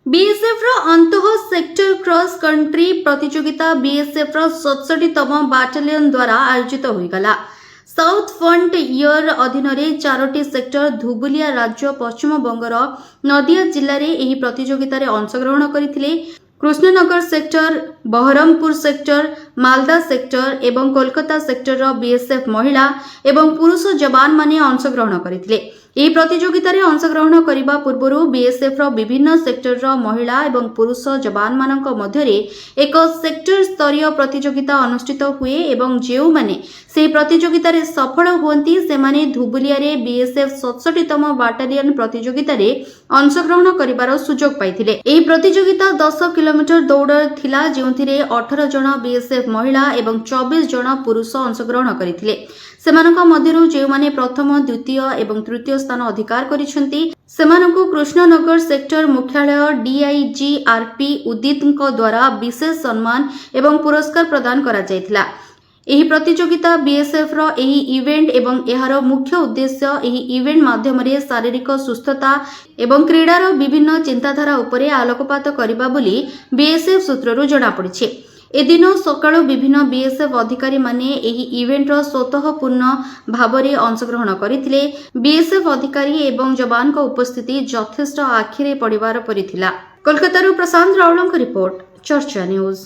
BSF ର ଅନ୍ତଃ sector cross country ପ୍ରତିଯୋଗିତା ବିଏସ୍ଏଫ୍ ର 67ତମ ବାଟାଲିୟନ ଦ୍ୱାରା ଆୟୋଜିତ ହୋଇଗଲା। ସାଉଥ ଫ୍ରଣ୍ଟିୟର ଅଧୀନରେ ଚାରୋଟି ସେକ୍ଟର ଧୁବୁଲିଆ ରାଜ୍ୟ ପଶ୍ଚିମବଙ୍ଗର ନଦିଆ ଜିଲ୍ଲାରେ ଏହି ପ୍ରତିଯୋଗିତାରେ ଅଂଶଗ୍ରହଣ କରିଥିଲେ। Krishnanagar sector, Baharampur sector, Malda sector ଏବଂ କୋଲକାତା ସେକ୍ଟରର ବିଏସ୍ଏଫ୍ ମହିଳା ଏବଂ ପୁରୁଷ ଯବାନମାନେ ଅଂଶଗ୍ରହଣ କରିଥିଲେ। ଏହି ପ୍ରତିଯୋଗିତାରେ ଅଂଶଗ୍ରହଣ କରିବା ପୂର୍ବରୁ ବିଏସ୍ଏଫ୍ ର ବିଭିନ୍ନ ସେକ୍ଟରର ମହିଳା ଏବଂ ପୁରୁଷ ଯବାନମାନଙ୍କ ମଧ୍ୟରେ ଏକ ସେକ୍ଟର ସ୍ତରୀୟ ପ୍ରତିଯୋଗିତା ଅନୁଷ୍ଠିତ ହୁଏ ଏବଂ ଯେଉଁମାନେ ସେହି ପ୍ରତିଯୋଗିତାରେ ସଫଳ ହୁଅନ୍ତି, ସେମାନେ ଧୁବୁଲିଆରେ ବିଏସ୍ଏଫ୍ 67ତମ ବାଟାଲିୟନ ପ୍ରତିଯୋଗିତାରେ ଅଂଶଗ୍ରହଣ କରିବାର ସୁଯୋଗ ପାଇଥିଲେ। ଏହି ପ୍ରତିଯୋଗିତା 10 କିଲୋମିଟର ଦୌଡ଼ ଥିଲା, ଯେଉଁଥିରେ 18 ଜଣ ବିଏସ୍ଏଫ୍ ମହିଳା ଏବଂ 24 ଜଣ ପୁରୁଷ ଅଂଶଗ୍ରହଣ କରିଥିଲେ। ସେମାନଙ୍କ ମଧ୍ୟରୁ ଯେଉଁମାନେ ପ୍ରଥମ, ଦ୍ୱିତୀୟ ଏବଂ ତୃତୀୟ ସ୍ଥାନ ଅଧିକାର କରିଛନ୍ତି, ସେମାନଙ୍କୁ କୃଷ୍ଣନଗର ସେକ୍ଟର ମୁଖ୍ୟାଳୟ ଡିଆଇଜି ଆରପି ଉଦିତଙ୍କ ଦ୍ୱାରା ବିଶେଷ ସମ୍ମାନ ଏବଂ ପୁରସ୍କାର ପ୍ରଦାନ କରାଯାଇଥିଲା। ଏହି ପ୍ରତିଯୋଗିତା ବିଏସ୍ଏଫ୍ ର ଏହି ଇଭେଣ୍ଟ ଏବଂ ଏହାର ମୁଖ୍ୟ ଉଦ୍ଦେଶ୍ୟ ଏହି ଇଭେଣ୍ଟ ମାଧ୍ୟମରେ ଶାରୀରିକ ସୁସ୍ଥତା ଏବଂ କ୍ରୀଡ଼ାର ବିଭିନ୍ନ ଚିନ୍ତାଧାରା ଉପରେ ଆଲୋକପାତ କରିବା ବୋଲି ବିଏସ୍ଏଫ୍ ସୂତ୍ରରୁ ଜଣାପଡ଼ିଛି। ଏଦିନ ସକାଳୁ ବିଭିନ୍ନ ବିଏସ୍ଏଫ୍ ଅଧିକାରୀମାନେ ଏହି ଇଭେଣ୍ଟର ସ୍ୱତଃପୂର୍ଣ୍ଣ ଭାବରେ ଅଂଶଗ୍ରହଣ କରିଥିଲେ। ବିଏସ୍ଏଫ୍ ଅଧିକାରୀ ଏବଂ ଯବାନଙ୍କ ଉପସ୍ଥିତି ଯଥେଷ୍ଟ ଆଖିରେ ପଡ଼ିବାର ପରି ଥିଲା। କୋଲକାତାରୁ ପ୍ରଶାନ୍ତ ରାଉଳଙ୍କ ରିପୋର୍ଟ, ଚର୍ଚ୍ଚା ନ୍ୟୁଜ୍।